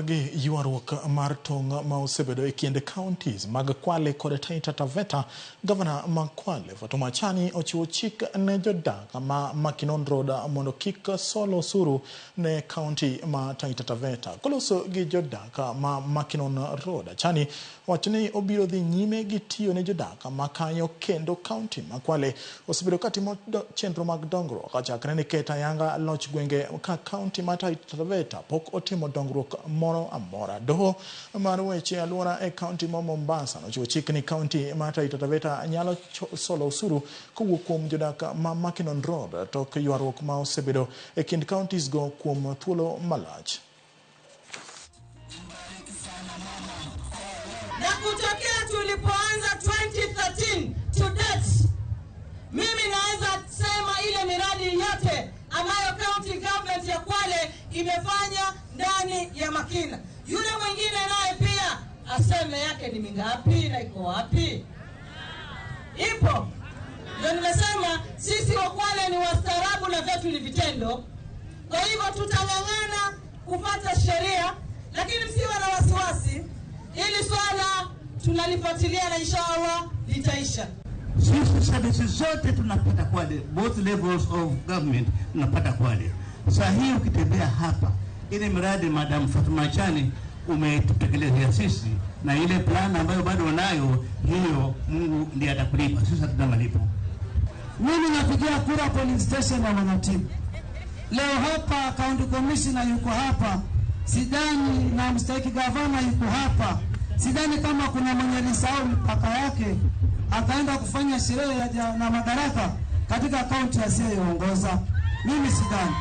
Gi ywaruok mar tong' ma osebedo e kind counties mag Kwale kod Taita Taveta, gavana ma Kwale Fatuma Achani ochiwo chik ne jodak ma Makinon Road mondo kik sol osuru ne county ma Taita Taveta. Koloso gi jodak ma Makinon Road, Achani owacho ni obiro dhi nyime gi tiyo ne jodak ma kanyo kendo county ma Kwale osebedo ka timo chenro mag dongruok chakre ne ket ayanga loch gwenge ka county ma Taita Taveta pok otimo dongruok moro amora. Doho mar weche alwora e county ma Mombasa nochiwo chik ni county ma Taita Taveta nyalo solo osuru kowuok kuom jodak ma Makinon Road tok ywaruok ma osebedo e kind counties go kuom thuolo malach. Na kutokea tulipoanza 2013 to date, mimi naweza sema ile miradi yote ambayo county government ya Kwale imefanya ndani ya Makina. Yule mwingine naye pia aseme yake ni mingapi na iko wapi? Ipo. Ndio nimesema sisi wa Kwale ni wastaarabu na vyetu ni vitendo. Kwa hivyo tutang'ang'ana kupata sheria, lakini msiwe na wasiwasi, ili swala tunalifuatilia na inshallah litaisha. Sisi services zote tunapata Kwale, both levels of government tunapata Kwale. Saa hii ukitembea hapa, ile miradi Madam Fatuma Achani umetutekelezea sisi, na ile plan ambayo bado unayo hiyo, Mungu ndiye atakulipa, sisi hatuna malipo. Mimi napigia kura polling station ya Manyatimu. Leo hapa county commissioner yuko hapa, sidhani na mstahiki gavana yuko hapa, sidhani kama kuna mwenye alisahau mipaka yake akaenda kufanya sherehe na madaraka katika kaunti asiyoiongoza. Mimi sidhani.